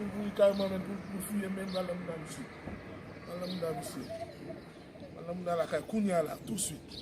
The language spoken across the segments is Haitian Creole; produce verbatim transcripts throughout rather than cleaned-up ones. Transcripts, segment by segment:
Pou li kay mwen menm, pou, pou fouye menm, pral nan mouda misye. Pral nan mouda misye. Pral nan mouda lakay kounya la, touswit.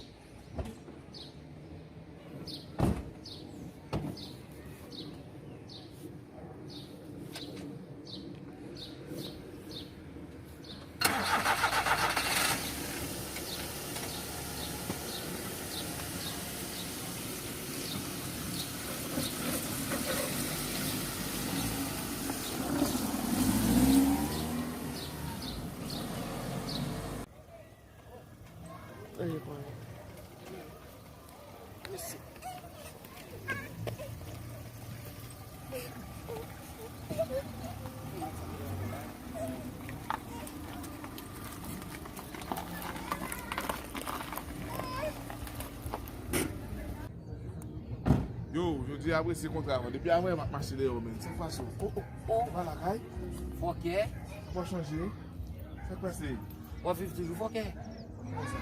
Yo, jodi a apresye kontra mwen. Depi avè m ap mache deyò, men. Sa k pase w? O, o, o, pa lakay. Fòkè. Sa pa chanje. Sa k pase? W ap viv toujou, fòkè. Kòman sa?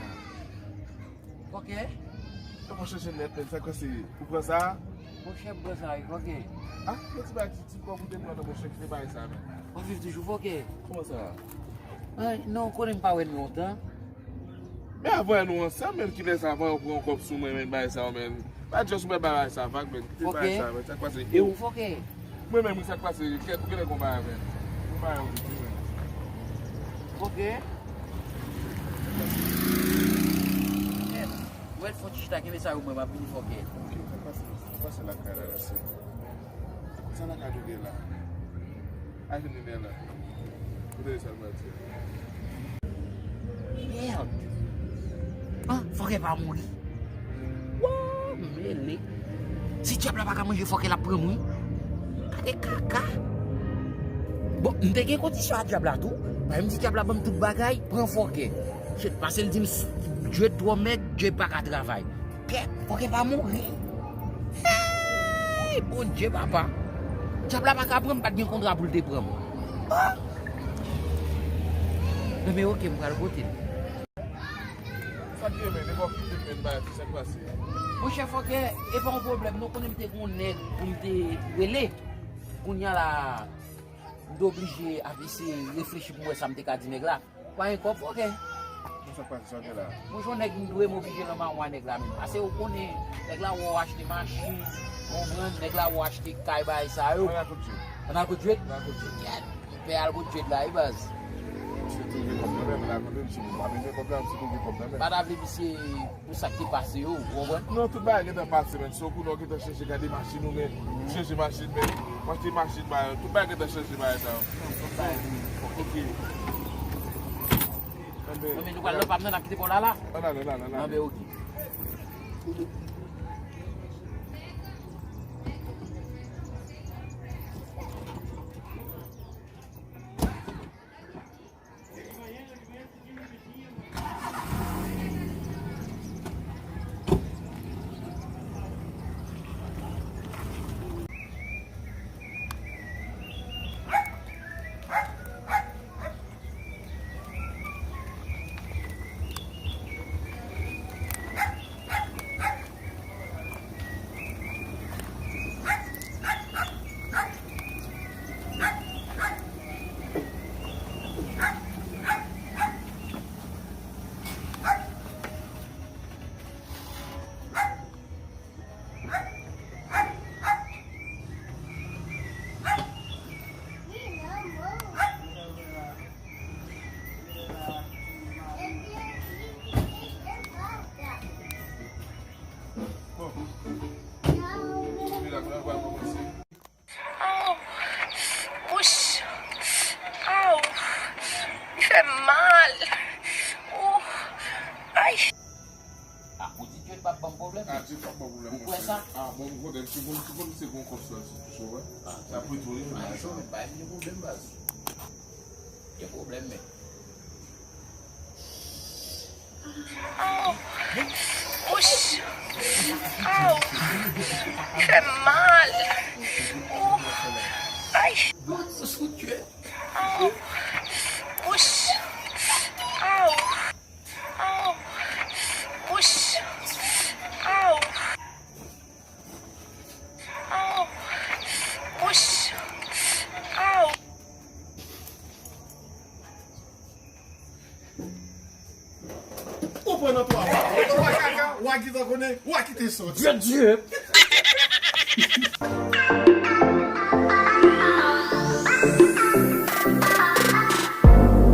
Fòkè. Sa pa chanje nèt, men. Sa k pase? Ou pran sa? Monchè, m pran sa, wi, fòkè. Ah, yon ti bagay, ti, ti kòb ou te pran nan monchè, kite bagay sa, men. W ap viv toujou, fòkè. Kòman sa? Ay, non, konnen m pa wè n lontan. Men avan nou ansanm, men kilè sa avan yo pran yon kòb sou mwen, men bagay sa yo, men. Pa just mwen bagay sa vag, men. Kite bagay sa, men. Sa k pase? E ou, fòkè? Mwen menm, wi, sa k pase? Kèt, ou genlè gon bagay, men. Gon bagay, ou di, men. Fòkè? Kèt, ou mèt fè yon ti chita, kenbe sa yo, mwen, m ap vini, fòkè. Ok, sa k pase? Sa k pase lakay la, mesye? Sa lakay nou gen la? Aje nou gen la. Ou tande sa l pral di a? Mèd! Ah, fòkè pa mouri. Woo, mele. Si dyab la pa ka manje fòkè, l ap pran m, wi. Gade kaka. Bon, m te gen kondisyon a dyab la tou. Paske m di dyab la ban m tout bagay, pran fòkè. Shit, paske l di m, s-, Dye twò mèg, Dye pa ka travay. Kèt, fòkè pa mouri. Hey, Bondye, papa. Dyab la pa ka pran m, pa t gen kontra pou l te pran m. Ah! Enben, oke, m pral kote l. Sa k gen, men, depi w ap kite m, men, bagay, sa k pase? Monchè, fòkè, e pa yon pwoblèm, non, konnen m te gon nèg pou m te rele. Kounye a la, m te oblije ap eseye reflechi pou m wè sa m te ka di nèg la. Pa gen kòb, fòkè. Sa k pase, sa w gen la? Monchè, yon nèg m dwe, m oblije nan mawon a nèg la menm. Paske ou konnen, nèg la wè w achte machin, konprann, nèg la wè w achte kay, bagay sa yo. Ann al kot Djed. Ann al kot Djed? Ann al kot Djed. Kèt, m pè al kot Djed la, wi, baz. Misye toujou gen kòb nan men, men la kote misye, m pa bezwen kòb la, misye toujou gen kòb nan men. Pa ta vle misye pou sa k te pase yo, ou konprann? Non, tout bagay gentan pase, men. Se yon kounye a w gentan chèche gade machin ou, men. Chèche machin, men. M achte machin, bagay, tout bagay gentan chanje, bagay sa yo. Ok. Enben, non, men nou pral nan pa m nan, n ap kite pa w la, la. Ann ale, ann ale, ann ale. Anben, ok. Aw! Wouch! Aw! Li fè m mal! Ou! Ay! Ah, ou di Djed p ap ban m pwoblèm? Ah, Djed p ap ban m pwoblèm, monchè. Ou kwè sa? Ah, bon, m konnen, si bon, si bon, misye gon kòb sou l, si touche w, wè. Ah, sa pito li menm, bagay sa. Bay m gen pwoblèm, baz. Gen pwoblèm, men. Aw! Wouch! Aw! Li fè m mal! Ou! Ay! Aw! Wouch! Aw! Aw! Wouch! Aw! Aw! Wouch! Aw! Pran nan twa pa. Ou pa kaka, ou a kite konnen, ou a kite sòt. Dieu, Dieu.